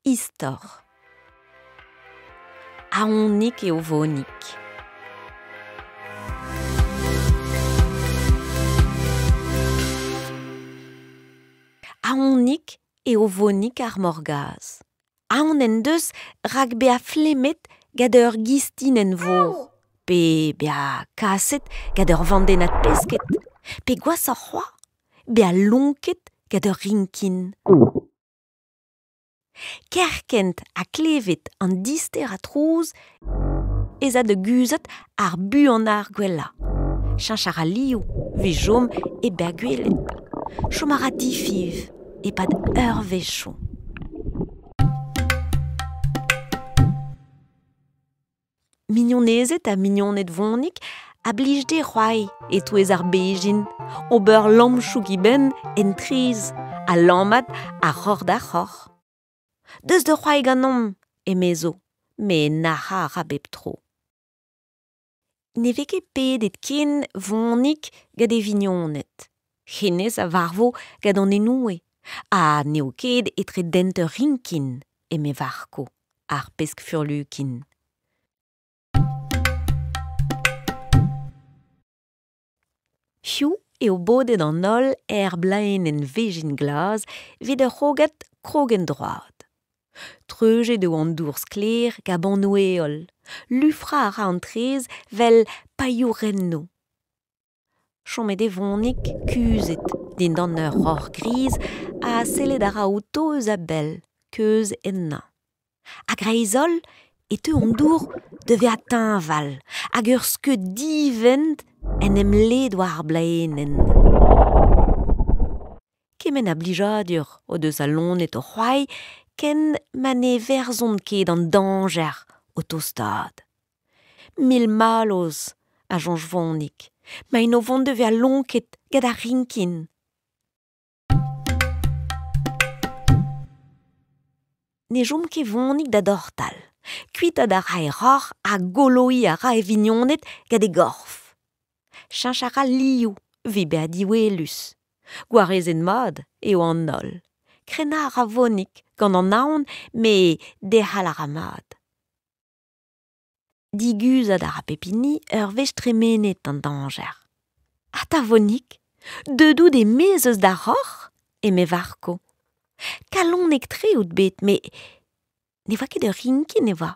Istor. Aonik eo Vonig. Aonik eo Vonig ar morgazh. Aon en deus rak bezañ flemmet gant ur gistinenn-vor, pe bezañ kaset gant ur vandennad pesked, pe gwashoc'h c'hoazh, bezañ lonket gant ur rinkin. Kerkent ha klevet an disterañ trouz ez a da guzhat ar buanañ ar gwellañ. Cheñch a ra liv evit chom hep bezañ gwelet. Chom a ra difiñv e-pad eurvezhioù. Mignonezed ha mignoned Vonig a blij dezhe c'hoari e-touez ar bezhin, ober lamm-chouk-e-benn en traezh ha lammat a roc'h da roc'h. Deus da c'hoari ganeomp, emezo, met nac'hañ a ra bep tro. Ne vez ket pedet ken Vonig gant e vignoned. Hennezh a varvo gant an enoe ha n'eo ket etre dent ur rinkin, eme Varko, ar pesk furlukin. Hiziv eo bodet an holl er blaenenn vezhin glas evit ur c'hrogad krogenn-droad. Treujet eo an dour sklaer gant bannoù-heol, lufrañ a ra an traezh 'vel pailhourennoù. Chomet eo Vonig kuzhet dindan ur roc'h griz ha sellet a ra outo eus a-bell, keuz ennañ. A-greiz-holl e teu an dour da vezañ teñval hag ur skeud divent en em led war ar blaenenn. Kement a blijadur o deus al loened o c'hoari ken ma ne verzont ket an dañjer o tostaat. Mil mallozh, a soñj Vonig, 'maint o vont da vezañ lonket gant ar rinkin. Ne chom ket Vonig da dortal. Kuitaat a ra e roc'h ha goloiñ a ra e vignoned gant e gorf. Cheñch a ra liv evit bezañ diwelus. Gwarezet mat eo an holl. Krenañ a ra Vonig gant an aon met derc'hel a ra mat. Diguzhat a ra pep hini ur wech tremenet an dañjer. Ata Vonig, deuet out e-maez eus da roc'h ? eme Varko. Kalonek-tre out bet met ne oa ket ur rinkin e oa.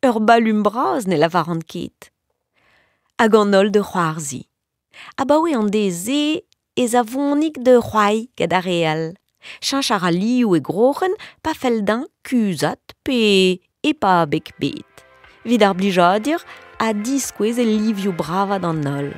Ur balum bras ne lavaran ket. Hag an holl da c'hoarzhiñ. Abaoe an deiz-se ez a Vonig da c'hoari gant ar re all. Cheñch a ra liv e groc'hen pa fell dezhañ kuzhat pe hep abeg ebet, evit ar blijadur ha diskouez e livioù bravañ d'an holl.